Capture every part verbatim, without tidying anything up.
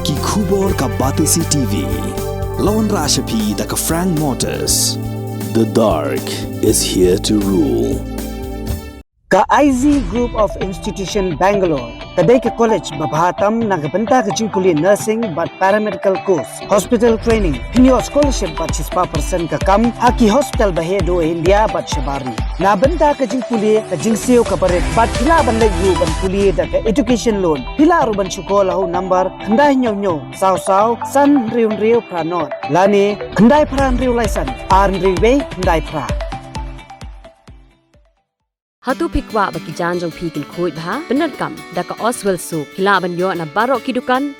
Ki khubor ka Batesi T V. La wanrah sha phi da ka Frank Motors. The dark is here to rule. Ka I Z Group of Institution Bangalore ka dei ka college ba bha tam na ka bynta ka jingpule nursing bad paramedical course, hospital training, pynïoh scholarship bad shispah percent ka kam ha ki hospital ba heh duh India bad shabar ri. Na bynta ka jingpule, ka jingsiew kaba rit bad phi lah ban leit ruh ban pule da ka education loan. Phi lah ruh ban shu call ha u number khyndai hynñiew hynñiew saw saw san hynriew hynriew phra nod lane khyndai phra hynriew lai san ar hynriew wei khyndai phra. Hato phi kwah ba ki jaiñ jong phi kin khuid bha? Pyndonkam da ka Oswell Soap, phi lah ban ïoh na baroh ki dukan.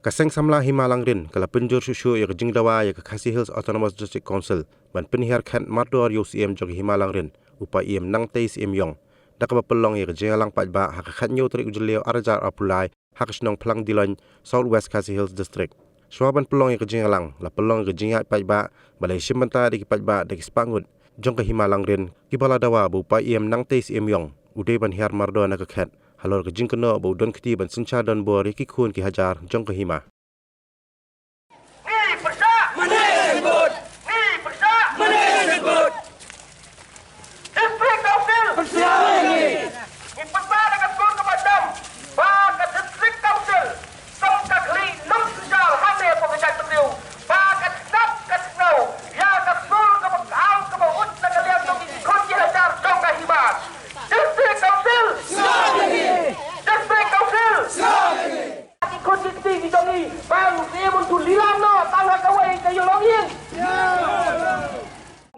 Ka Seng Samla Hima Langrin ka la pynjur shuh shuh ïa ka jingdawa ïa ka Khasi Hills Autonomous District Council ban pynhiar khet mardor ïa u Syiem jong ka Hima Langrin, u Paiem Nangtei Syiem Ïong, da kaba pynlong ïa ka jingïalang paidbah ha ka khathynñiew tarik u Jylliew arhajar arphew lai ha ka shnong Phlang Diloin, South West Khasi Hills District. Shuwa ban pynlong ïa ka jingïalang, la pynlong ïa ka jingïaid paidbah ba la ïashim bynta da ki paidbah da ki spah ngut jong ka Hima Langrin kiba la dawa ba u Paiem Nangtei Syiem Ïong u dei ban hiar mardor na ka khet halor ka jingkynnoh ba u don kti ban synshar donbor ïa ki khun ki hajar jong ka hima. Ngi pyrshah! Ngi pyrshah! District Council! Ngi pyrshah da ka sur kaba jam ba ka District Council kum ka khlieh nongpynjah hangne hapoh ka jaitbynriew ba kan sngap kan sngewthuh ïa ka sur kaba khaw kaba ut na ka liang jong ki khun ki hajar jong ka hima. District Council! District Council! Ki khun ki kti ki jong ngi ba u Syiem un shu lilam noh tang ha kawei ka ïing longïing.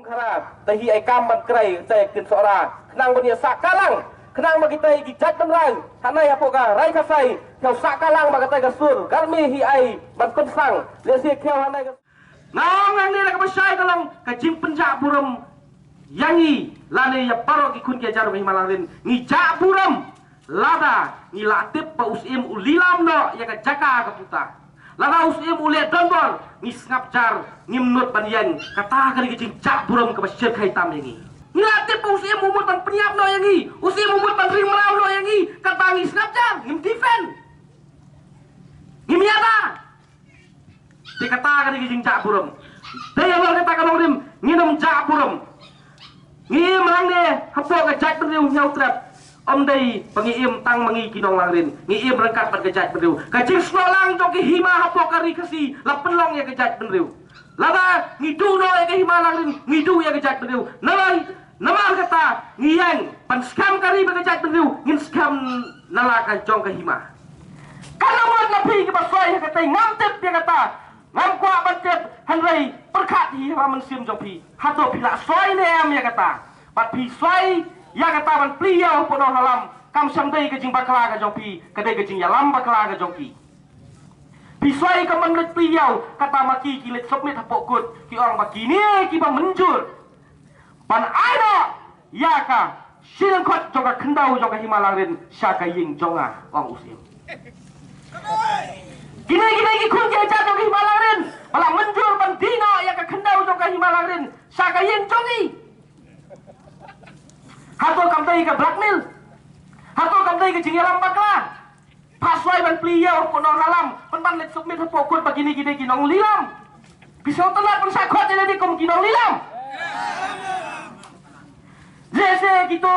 Khara, te hi ai kam ban krei te kin Sohra khnang ban ïa sah kalang khnang ba kita ki jait bynriew hangne hapoh ka rai Khasi, ki sah kalang ba kita ka sur galmi hi ai ban pynsang. Lehse ki hangne ka Nga ong hangne da kaba shai ka long ka jingpynjah burom ïa ngi lane ïa baroh ki khun ki hajar jong ka Hima Langrin. Ngi jah burom lada ngi la tip ba u Syiem u lilam noh ïa ka jaka ka puta. Lada u Syiem u leh donbor, ngi sngap jar, ngim nud ban ïeng. Kata ka dei ka jingjah burom kaba shyrkhei tam ïa ngi. Ngi la tip ba u Syiem u mut ban pynïap noh ïa ngi, u Syiem u mut ban ring mraw noh ïa ngi, kata ngi sngap jar, ngim defend. Ngim ïada. Te kata ka dei ka jingjah burom. Te halor kata ka nongrim ngin ym jah burom. Ngi im hangne hapoh ka jaitbynriew Hynñiewtrep. Ym dei ba ngi im tang ma ngi ki nong Langrin, ngi im ryngkat bad ka jaitbynriew. Ka jingsnoh lang jong ki hima hapoh ka ri Khasi la pynlong ïa ka jaitbynriew. Lada ngi duh noh ïa ka Hima Langrin, ngi duh ïa ka jaitbynriew. Namar Namar kata ngi ïeng ban skhem ka ri bad ka jaitbynriew, ngin skhem na la ka jong ka hima. Kan ym mut na phi kiba soi ha kata, ngam tip ïa kata. Ngam kwah ban tip, hynrei pyrkhat hi ha mynsiem jong phi. Hato phi la soi ne em ïa kata? Bad phi soi ïa kata ban plie ïa u Nonghalam, kam shym dei ka jingbakla ka jong phi, ka dei ka jingïalam bakla ka jong phi. Phi soi ka ban leit plie ïa, kata ma ki ki leit submit hapoh kut, ki ong ba kine kiba mynjur ban ai noh ïa ka shi lyngkhot jong ka khyndew jong ka Hima Langrin sha ka ïing jong nga, ong u Syiem. Kine, kine ki khun ki hajar jong ka Hima Langrin ba la mynjur ban die noh ïa ka khyndew jong ka Hima Langrin sha ka ïing jong ngi. Hato kam dei ka blackmail? Hato kam dei ka jingïalam bakla? Pha soi ban plie ïa u Nonghalam, pynban leit submit hapoh kut ba kine ki dei ki nonglilam. Phi sngewtynnat ban shah khot ïa lade kum ki nonglilam. Lehse kito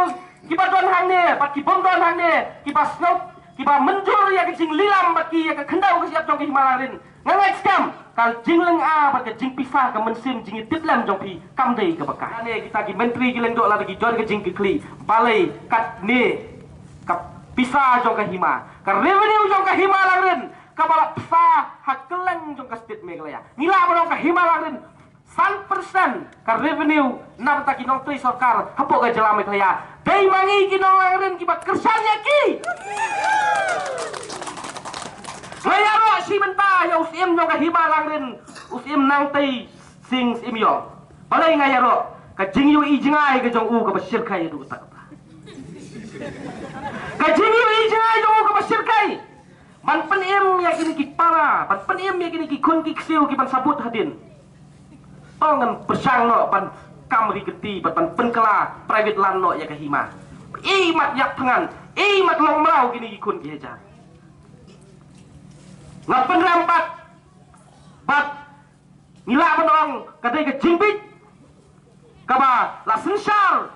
kiba don hangne bad ki bym don hangne, kiba sngew, kiba mynjur ïa ka jinglilam bad ki ïa ka khyndew ka shyiap jong ka Hima Langrin. Nga ngeit skhem ka jinglynga bad ka jingpisa, ka mynsiem jingïatiplem jong phi kam dei kaba kai. Lane kita ki myntri ki lyngdoh lada ki don ka jingkitkhlieh, balei katne ka pisa jong ka hima, ka revenue jong ka Hima Langrin kaba la pisa ha kylleng jong ka state Meghalaya? Ngi lah ban ong ka Hima Langrin san percent ka revenue na bynta ki nongtrei sorkar hapoh ka jylla Meghalaya dei ma ngi ki nong Langrin kiba kyrshan ïa ki. Nga ïaroh shi bynta ïa u Syiem jong ka Hima Langrin, u Syiem Nangtei Sing Syiem Ïong. Balei nga ïaroh? Ka jingïohi jngai ka jong u kaba shyrkhei haduh katta katta. Ka jingïohi jngai jong u kaba shyrkhei ban pynim ïa kine ki para, ban pynim ïa kine ki khun ki ksiew kiban sa bud hadien. To ngan pyrshang noh ban kam ri kti, ban, ban pynkylla private land noh ïa ka hima. Imat ïap thngan, imat long mraw kine ki khun ki hajar. Nga pynrem pat, bad ngi lah ban ong ka dei ka jingbit kaba la synshar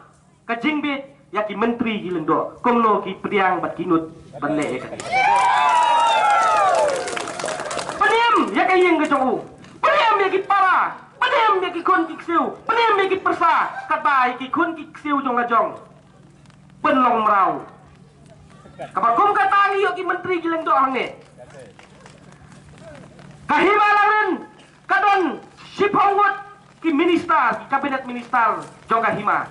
ka jingbit ïa ki myntri ki lyngdoh, kumno ki pdiang bad ki nud ban leh ïa ka. Pdiang ïa ka ïing ka jong u, pdiang ïa ki para, pdiang ïa ki khun ki ksiew, pdiang ïa ki pyrsa, katba ïa ki khun ki ksiew jong la jong pynlong mraw. Kaba kum kata ngi ïoh ki myntri ki lyngdoh hangne. Ka Hima Langrin ka don shiphew ngut ki minister, ki cabinet minister jong ka Hima.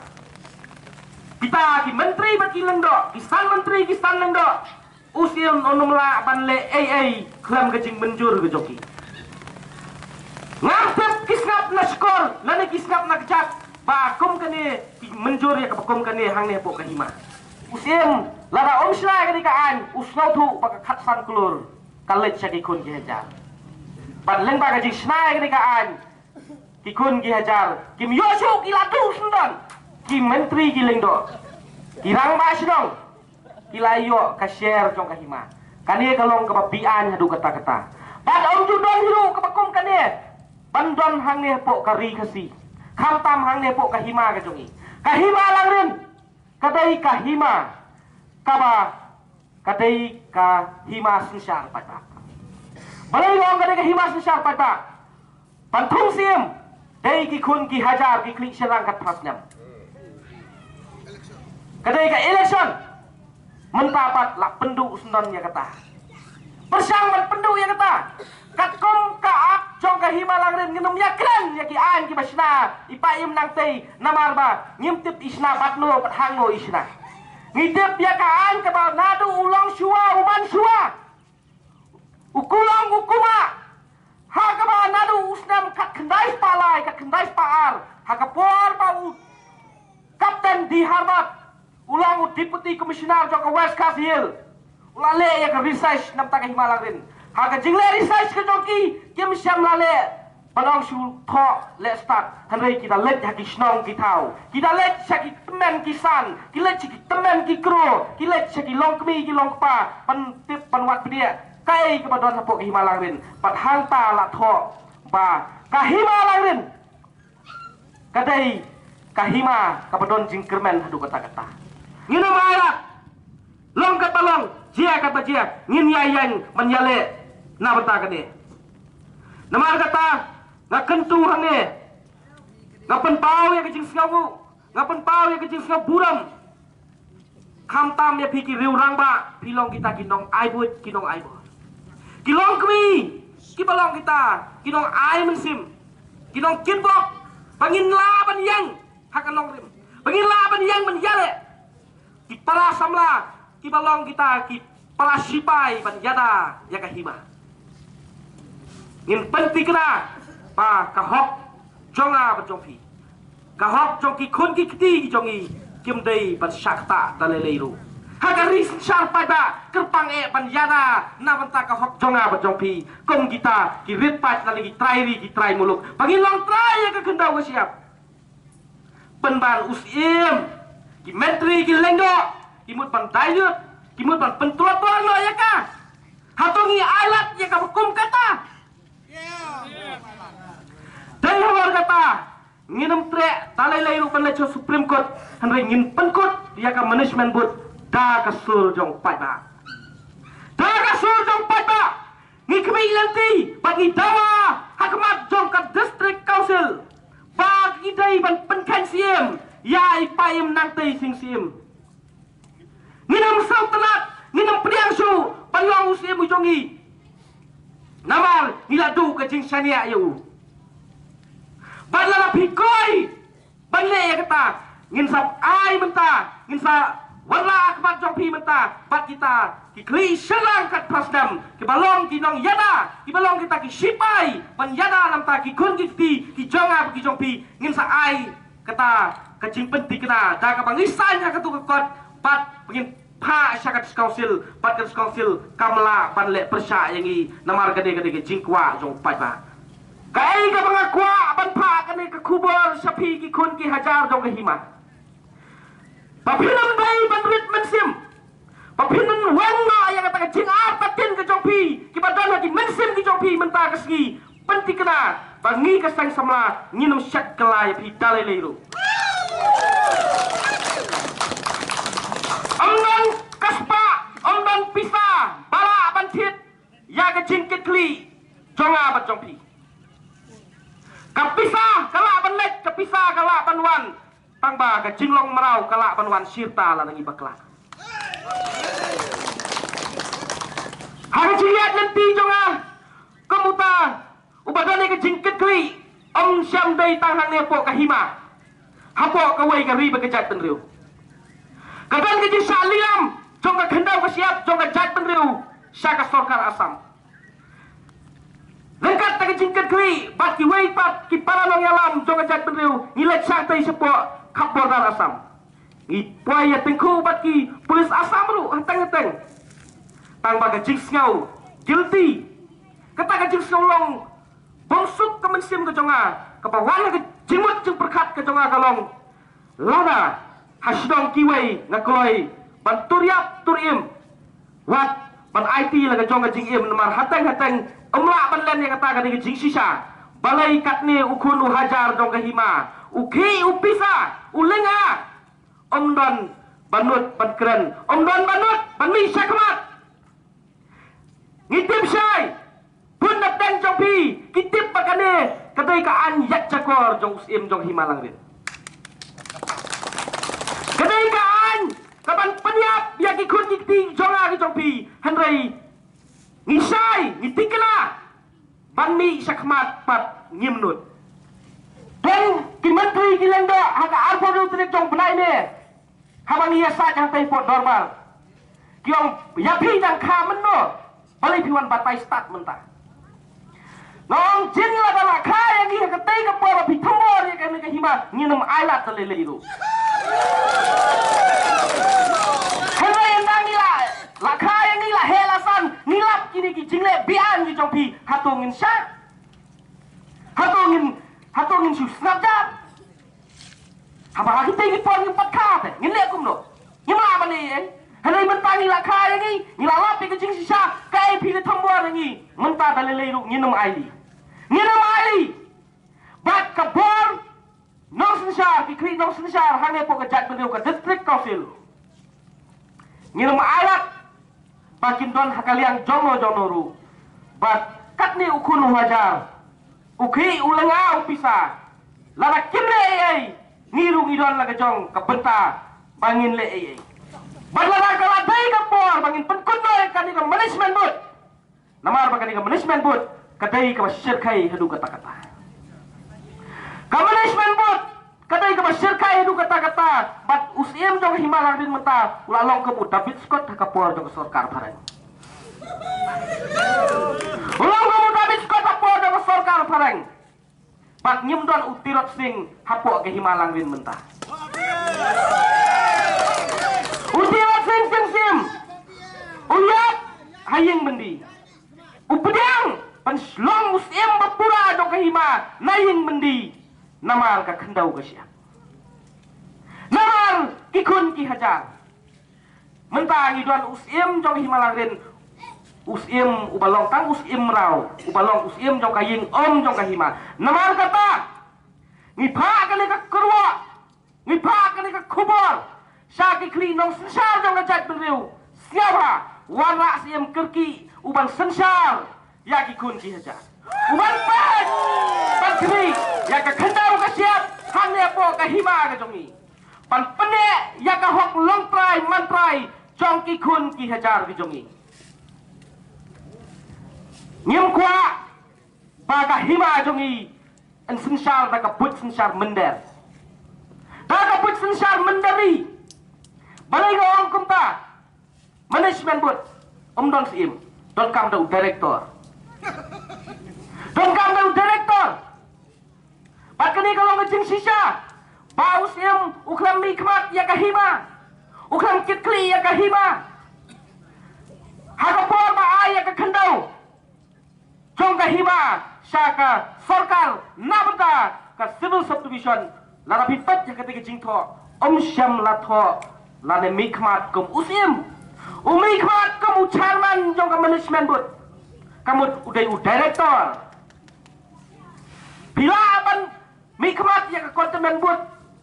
Kita ki myntri bad ki lyngdoh, ki san myntri ki san lyngdoh, u Syiem um lah ban leh ei ei khlem ka jingmynjur ka jong ki. Ngam tip ki sngap na shkor lane ki sngap na kjat ba kum kane ki mynjur ïa kaba kum kane hangne hapoh ka Hima. U Syiem lada um shna ïa kane ka aiñ, u sngewthuh ba ka khatsan klur ka leit sha ki khun ki hajar. Bad lyngba ka jingshna ïa kane ka aiñ, ki khun ki hajar kim ïoh shuh ki la duh syndon, ki myntri ki lyngdoh, ki rangbah shnong, ki la ïoh ka share jong ka Hima. Kane ka long kaba beaiñ haduh katta katta. Bad ym ju don hi ruh kaba kum kane ban don hangne hapoh ka Ri Khasi, khamtam hangne hapoh ka Hima ka jong ngi. Ka Hima Langrin ka dei ka Hima kaba, ka dei ka Hima synshar paidbah. Balei nga ong ka dei ka Hima synshar paidbah? Ban thung Syiem dei ki khun ki hajar, ki khlieh shynrang khatphra snem. Ka dei ka election. Mynta pat la pynduh syndon ïa kata. Pyrshang ban pynduh ïa kata. Katkum ka Act jong ka Hima Langrin, ngin ym ïakren ïa ki aiñ kiba shna i Paiem Nangtei, namar ba ngim tip i shna bad no bad hangno i shna. Ngi tip ïa ka aiñ kaba naduh u long shuwa u man shuwa, u kulong u kumah. Ha kaba naduh u snem khatkhyndai spah lai, khatkhyndai spah ar, ha ka por ba u Captain D Harbert u long u Deputy Commissioner jong ka West Khasi Hills, u la leh ïa ka research na bynta ka Hima Langrin. Ha ka jingleh research ka jong ki, kim shym la leh ban ong shu thoh leh stad, hynrei ki da leit ha ki shnong ki thaw, ki da leit sha ki tymmen ki san, ki leit sha ki tymmen ki kro, ki leit sha ki longkmie ki longkpa ban tip ban wad bniah kaei kaba don hapoh ka Hima Langrin. Bad hangta la thoh ba ka Hima Langrin ka dei ka hima kaba don jingkyrmen haduh katta katta. Ngin ym ailad, long katba long, jia katba jia, ngin ïa ïeng ban ïaleh na bynta kane. Namar kata nga kyntu hangne, nga pynpaw ïa ka jingsngewnguh, nga pynpaw ïa ka jingsngewburom. Khamtam ïa phi ki riew rangbah, phi long kita ki nongai buit, ki nongai bor, ki longkmie, kiba long kita ki nongai mynsiem, ki nongkitbok, ba ngin lah ban ïeng ha ka nongrim, ba ngin lah ban ïeng ban ïaleh. Ki para samla kiba long kita ki para shipai ban ïada ïa ka hima. Ngin pynthikna ba ka hok jong nga bad jong phi, ka hok jong ki khun ki kti ki jong ngi, kim dei ban shah ktah da lei lei ruh. Ha ka ri synshar paidbah kyrpang eh ban ïada na bynta ka hok jong nga bad jong phi kum kita ki rit paid lane ki trai ri ki trai muluk, ba ngin long trai ïa ka khyndew ka shyiap. Pynban u Syiem, ki myntri ki lyngdoh ki mut ban dilute, ki mut ban pyntrot bor noh ïa ka. Hato ngi ailad ïa kaba kum kata? Dei halor kata ngin ym treh da lei lei ruh ban leit sha Supreme Court, hynrei ngin pynkut ïa ka management board da ka sur jong paidbah. Da ka sur jong paidbah ngi khmih lynti bad ngi dawa ha khmat jong ka District Council ba ngi dei ban pynkheiñ Syiem ïa i Paiem Nangtei Sing Syiem. Ngin ym sngewtynnat, ngin ym pdiang shuh ban long u Syiem u jong ngi. Namar ngi la duh ka jingshaniah ïa u. Bad lada phi koi ban leh ïa kata, ngin sa ai mynta, ngin sa wanrah ha khmat jong phi mynta bad kita ki khlieh shynrang khatphra snem kiba long ki nongïada, kiba long kita ki shipai ban ïada na bynta ki khun ki kti ki jong nga bad ki jong phi. Ngin sa ai kata ka jingpynthikna da kaba ngi sign ha kato ka kot bad ba ngin phah sha ka District Council bad ka District Council kam lah ban leh pyrshah ïa ngi. Namar kane ka dei ka jingkwah jong paidbah. Kaei kaba nga kwah ban phah kane ka khubor sha phi ki khun ki hajar jong ka hima, ba phin ym dei ban rit mynsiem, ba phin ym weng noh ïa kata ka jingartatien ka jong phi kiba don ha ki mynsiem ka sngi, pynthikna ba ngi ka seng samla ngin ym shet kylla ïa phi da lei lei ruh. Ym don ka spah, ym don pisa ba lah ban thied ïa ka jingkitkhlieh jong nga bad jong phi. Ka pisa ka lah ban leit, ka pisa ka lah ban wan, tang ba ka jinglong mraw ka lah ban wan shirta lada ngi bakla. Ha ka jingïaid lynti jong nga kum uta uba don ïa ka jingkitkhlieh, ym shym dei tang hangne hapoh ka hima, hapoh kawei ka ri bad ka jaitbynriew. Ka don ka jingshah lilam jong ka khyndew ka shyiap jong ka jaitbynriew sha ka sorkar Assam. Ryngkat da ka jingkitkhlieh bad kiwei pat ki para nongïalam jong ka jaitbynriew, ngi leit shangtei shapoh khap border Assam. Ngi poi ïa tyngkhuh bad ki pulit Assam ruh hateng hateng. Tang ba ka jingsngew guilty, kata ka jingsngew long bym suk ka mynsiem ka jong nga, kaba wan ha ka jingmut jingpyrkhat ka jong nga ka long, lada ha shnong kiwei nga kloi ban tur ïap tur im, wat ban aiti la ka jong ka jingim, namar hateng hateng ym lah ban len ïa kata, ka dei ka jingshisha. Balei katne u khun u hajar jong ka hima, u khih u pisa, u lynga, ym don ba nud ban kren, ym don ba nud ban mih shakhmat. Ngi tip shai, bun na pdeng jong phi ki tip ba kane ka dei ka aiñ ïaid jakor jong u Syiem jong Hima Langrin. Ka dei ka aiñ kaban pynïap ïa ki khun ki kti jong nga ki jong phi. Hynrei ngi shai, ngi thikna ban mih shakhmat pat ngim nud. Don ki myntri ki lyngdoh ha ka arphew hynriew tarik jong bnai May, haba ngi ïasaid hangtei hapoh dorbar, ki ong ïa phi dang kha mynno, balei phi wan batai stad mynta? Nga ong jin lada la kha ïa ngi ha katei ka por ba phi thombor ïa kane ka hima, ngin ym ailad da lei lei ruh. Hynrei ynda ngi la, la kha ïa ngi, la heh la san, ngi lap kine ki jingleh be-aiñ ki jong phi, hato ngin shah? Hato ngin, hato ngin shu sngap jar? Haba ha kitei ki por ngim pat kha te ngin leh kumno? Ngim lah ban leh ei ei. Hynrei mynta ngi la kha ïa ngi, ngi la lap ïa ka jingshisha, kaei phi la thombor ïa ngi? Mynta da lei lei ruh ngin ym ailad. Ngin ym ailad. Bad ka bor nongsynshar, ki khlieh nongsynshar hangne hapoh ka jaitbynriew, ka District Council, ngin ym ailad ba kin don ha ka liang jongno jongno ruh. Bad katne u khun u hajar, u khih u lynga u pisa, lada kim leh ei ei, ngi ruh ngi don la ka jong ka bynta ba ngin leh ei ei. Bad lada ka la dei ka por ba ngin pynkut noh ïa kane ka management board, namar ba kane ka management board ka dei kaba shyrkhei haduh katta katta. Ka management board ka dei kaba shyrkhei haduh katta katta. Bad u Syiem jong ka Hima Langrin mynta u la long kum u David Scott ha ka por jong ka sorkar phareng. U long kum u David Scott ha por jong ka sorkar phareng. Bad ngim don u Tirot Sing hapoh ka Hima Langrin mynta. U Tirot Sing Syiem Syiem u ïap ha ïing byndi. U pdiang ban shlong u Syiem ba pura jong ka hima na ïing byndi, namar ka khyndew ka shyiap, namar ki khun ki hajar. Mynta ngi don u Syiem jong ka Hima Langrin, u Syiem uba long tang u Syiem mraw, uba long u Syiem jong ka ïing, ym jong ka hima. Namar kata ngi phah kane ka kyrwoh, ngi phah kane ka khubor sha ki khlieh nongsynshar jong ka jaitbynriew. Sngewbha wanrah Syiem kyrkieh u ban synshar ïa ki khun ki hajar, u ban peit ban khmih ïa ka khyndew ka shyiap hangne hapoh ka hima ka jong ngi, ban pynneh ïa ka hok longtrai mantrai jong ki khun ki hajar ki jong ngi. Ngim kwah ba ka hima jong ngi yn synshar da ka buit synshar mynder, da ka buit synshar mynder ri. Balei nga ong kumta? Management board ym don Syiem, donkam da u director. Donkam da u director. Bad kane ka long ka jingshisha ba u Syiem u khlem mihkhmat ïa ka hima, u khlem kitkhlieh ïa ka hima. Ha ka por ba ai ïa ka khyndew jong ka hima sha ka sorkar na bynta ka civil subdivision, lada phi peit ïa kata ka jingthoh, ym shym la thoh lane mihkhmat kum u Syiem. U mihkhmat kum u chairman jong ka management board. Ka mut u dei u director. Phi lah ban mihkhmat ïa ka containment board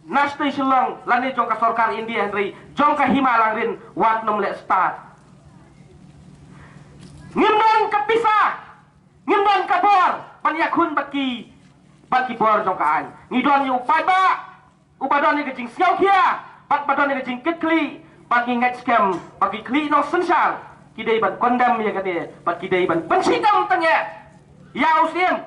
na state Shillong lane jong ka sorkar India hynrei jong ka hima Langrin wat nym leh stad. Ngim don ka pisa, ngim don ka bor ban ïakhun bad ki, bad ki bor jong ka aiñ. Ngi don ïa u paidbah uba don ïa ka jingsngewkhia bad ba don ïa ka jingkitkhlieh, bad ngi ngeit skhem ba ki khlieh nongsynshar ki dei ban condemn ïa kane bad ki dei ban pynshitom tyngeh ïa u Syiem.